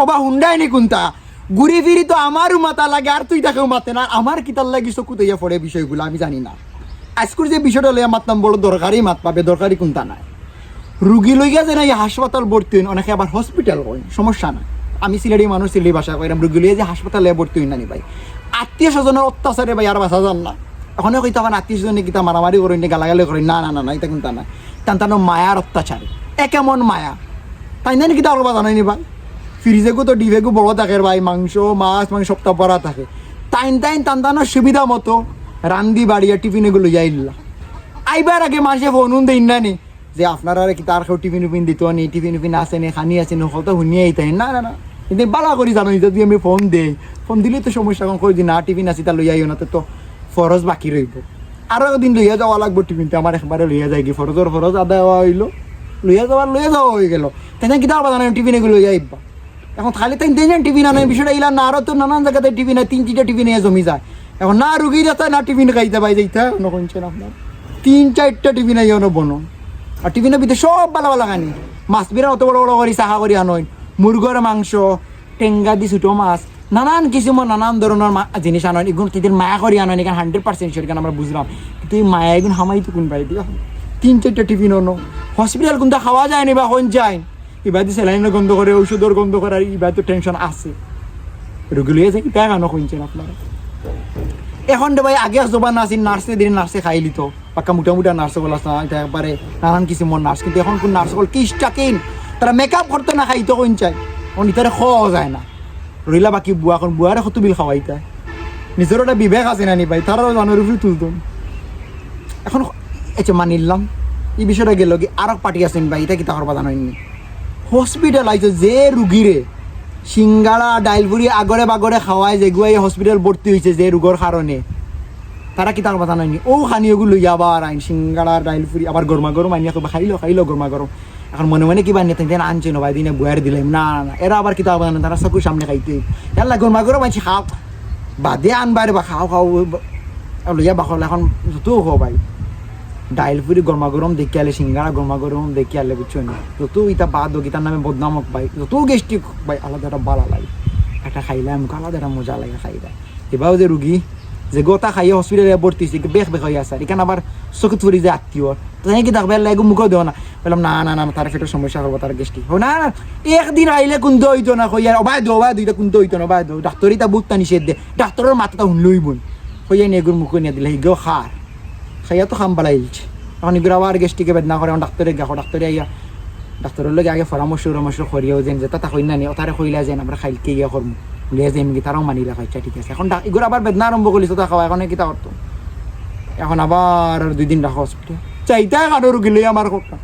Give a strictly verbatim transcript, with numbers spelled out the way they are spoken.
ওবা হুন্ডায় নি কুনতা? ঘুরি ফিরি তো আমারও মাথা লাগে, আর তুই তাকেও মাতে না। আমার কিতার লাগি চকুত আইয়া পড়ে বিষয়গুলা আমি জানি না। আইজকুর যে বিষয়টা লইয়া মাতলাম, বড় দরকারি মাত পাবে, দরকারি কুনতা নাই। রুগী লইয়া যে না এই হাসপাতাল ভর্তি অইন, অনেকে আবার হসপিটাল কইন, সমস্যা নাই। আমি সিলেটি মানুষ, সিলেটি ভাষা কইরাম, রুগী লইয়া যে হাসপাতালে ভর্তি অইন না নি ভাই, আত্মীয় স্বজনের অত্যাচারে ভাই আর বাঁচা যার না। অখনে কইতা অখন আত্মীয় স্বজনে কিতা মারামারি করইন নি, গালাগালি করইন, না না না না, ইতা কুনতা না। তান তান মায়ার অত্যাচারে, এ কেমন মায়া? তাইন তাইন কিতা করবা জানইন নি ভাই? ফ্রিজেগু তো ডিবেগু বড় থাকের ভাই, মাংস, মাছ, মাংস সবতা ভরা থাকে। তাইন তাইন তান তান সুবিধা মতো রান্দি বাড়িয়া টিফিনেগু লইয়া আইলা। আইবার আগে মানষে ফোন উন দেইন না নি যে আপনারারে কিতা আর কেউ টিফিন উফিন দিত নি, টিফিন উফিন আছে নি, খানি আছে নি, হকলতা হুনিয়া আইতা নি। না না না, ইতা ভালা করি জানইন, ইতা যদি আমি ফোন দেই, ফোন দিলে তো সমস্যা, অখন কই যে না টিফিন আছে, ইতা লইয়া আইও না, তে তো ফরজ বাকি রইবো। আরো দিন লইয়া যাওয়া লাগবো টিফিন, তে আমার একবারে লইয়া যাইগি, ফরজর ফরজ আদায় অওয়া অইলো, লইয়া যাওয়ার লইয়া যাওয়া অইগেলো। তাইন তাইন কিতা করবা জানইন নি, টিফিনেগু লইয়া আইবা। অখন খালি তাইন তাইন টিফিন আনইন, বিষয়টা ইলা না, আরো তো নানান জাগাত টিফিন আয়, তিন চাইরটা টিফিন আইয়া জমি যায়। অখন না রুগীর আতা না টিফিন খাইতা ভাই যাইতা, অনো কইছে না আপনার। তিন চাইরটা টিফিন আইয়া অনো বনো। আর টিফিনর ভিতরে সব ভালা ভালা খানি। মাছ বিরান অত বড় বড় করি চাকা করি আনইন। মুরগর মাংস, টেঙ্গা দি ছোট মাছ, নানান কিসিমর নানান ধরনর মা-, জিনিস আনইন। ইগুন তাইন তাইন মায়া করি আনইন, ইখান hundred percent sure, ইখান আমরা বুঝলাম। কিন্তু ই মায়া ইগুন হামাইতো কুন বায়দি? তিন চাইরটা টিফিন অনো। হসপিটাল কুনতা খাওয়া যায় নি বা কইন যায়? ইবায়দি স্যালাইনর গন্ধ করে, ঔষধর গন্ধ করে, আর ইবায়দি তো টেনশন আছে। রুগী লইয়া যাই, ইতা কেনে কইন না আপনারা? অখন রে ভাই, আগে জবান আছিল, নার্সে দিলে নার্সে খাইলিতো। পাক্কা মোটা মোটা নার্স অকল আছে না, ইতা একবারে নানান কিসিমর নার্স। কিন্তু অখন কুন নার্স অকল কিস টাকিন, তারা মেকআপ করতো না, খাইতো কইন চাই। অখন ইতারে খাওয়া যায় না। রইলা বাকি বুয়া, অখন বুয়ারে কত বিল খাওয়াইতা? নিজর একটা বিবেক আছে না নি ভাই, তারাও জানোর উপরে তুলতো। অখন, আচ্ছা, মানিলাম, ই বিষয়টা গেলোগি। আরক পার্টি আছইন ভাই, ইতা কিতা করবা জানইন নি? হসপিটাল আইছে যে রুগীরে, সিঙ্গাড়া, ডাইল ফুরি আগরে বাগরে খাওয়ায়, যেগুয়াই হসপিটাল ভর্তি অইছে যে রোগর কারণে, তারা কিতা করবা জানইন নি? অউ খানিওগু লইয়া আবার আইন, সিঙ্গাড়া, ডাইল ফুরি, আবার গরমা গরম আনিয়া কইবা, "খাইলো, খাইলো, গরমা গরম।" অখন মনে মনে কিবা নিয়া তাইন তাইন আনছে, নবায় দিনে বুয়ারে দিলাম। না, না, না, এরা আবার কিতা করবা জানইন, তারা চকুর সামনে খাইতো। ইয়াল্লা, গরমা গরম আনছি, খাও, বাদে আনবায় বা খাও, খাও, অউ বা-, অউ লইয়া বাকল। অখন যত খাও ভাই, ডাইল ফুরি গরমা গরম দেখিয়ালে, সিঙ্গাড়া গরমা গরম দেখিয়ালে, বুঝছো নি? যত ইতা বাদ অউক, ইতার নামে বদনাম অউক ভাই, যত গ্যাস্ট্রিক অউক ভাই, আলাদা একটা ভালা লাগে। একটা খাইলাম, আলাদা একটা মজা লাগে খাইলাম। এবারও যে রুগী, যেগু অতা খাইয়া হসপিটালে ভর্তি অইছে, বেক বেক অইয়া আছে, আর ইখান আবার চকুত পড়ি যায় আত্মীয়, তো তাইন কিতা কইবা, "ইয়াল্লা, এগু মুখো দেও না।" কইলাম, "না, না, না, তার পেটর সমস্যা করবো, তার গ্যাস্ট্রিক।" "ও না, না, একদিন আইলে কুন্তা অইতো না," কইয়া, "ওবায় দেও, ওবায় দেও, ইতা কুন্তা অইতো না, ওবায় দেও, ডাক্তরে ইতা বউততা নিষেধ দে, ডাক্তরর মাততা হুনলে অইবো নি।" কইয়া নি এগুর মুখো নিয়া দিলা, হিগেও খার। খাইয়া তো কাম বালা ইলছে। অখন ইগুর আবার গ্যাস্ট্রিকে বেদনা করে, অখন ডাক্তরে গিয়া কও, ডাক্তরে আইয়া, ডাক্তরর লগে আগে পরামর্শ উরামর্শ করিয়াও যেন যেতা তা কইন না নি, অতারে কইলা যেন আমরা কাইলকে ইয়া করমু, লইয়া যাইমুগি, তারাও মানিলা, আচ্ছা ঠিক আছে। অখন ডা-, ইগুর আবার বেদনা আরম্ভ করলিছে, তা খাওয়া, অখন কিতা করতো? অখন আবার আর দুই দিন রাখো হসপিটাল। চাইতা কানো রুগী লই আমার কথা।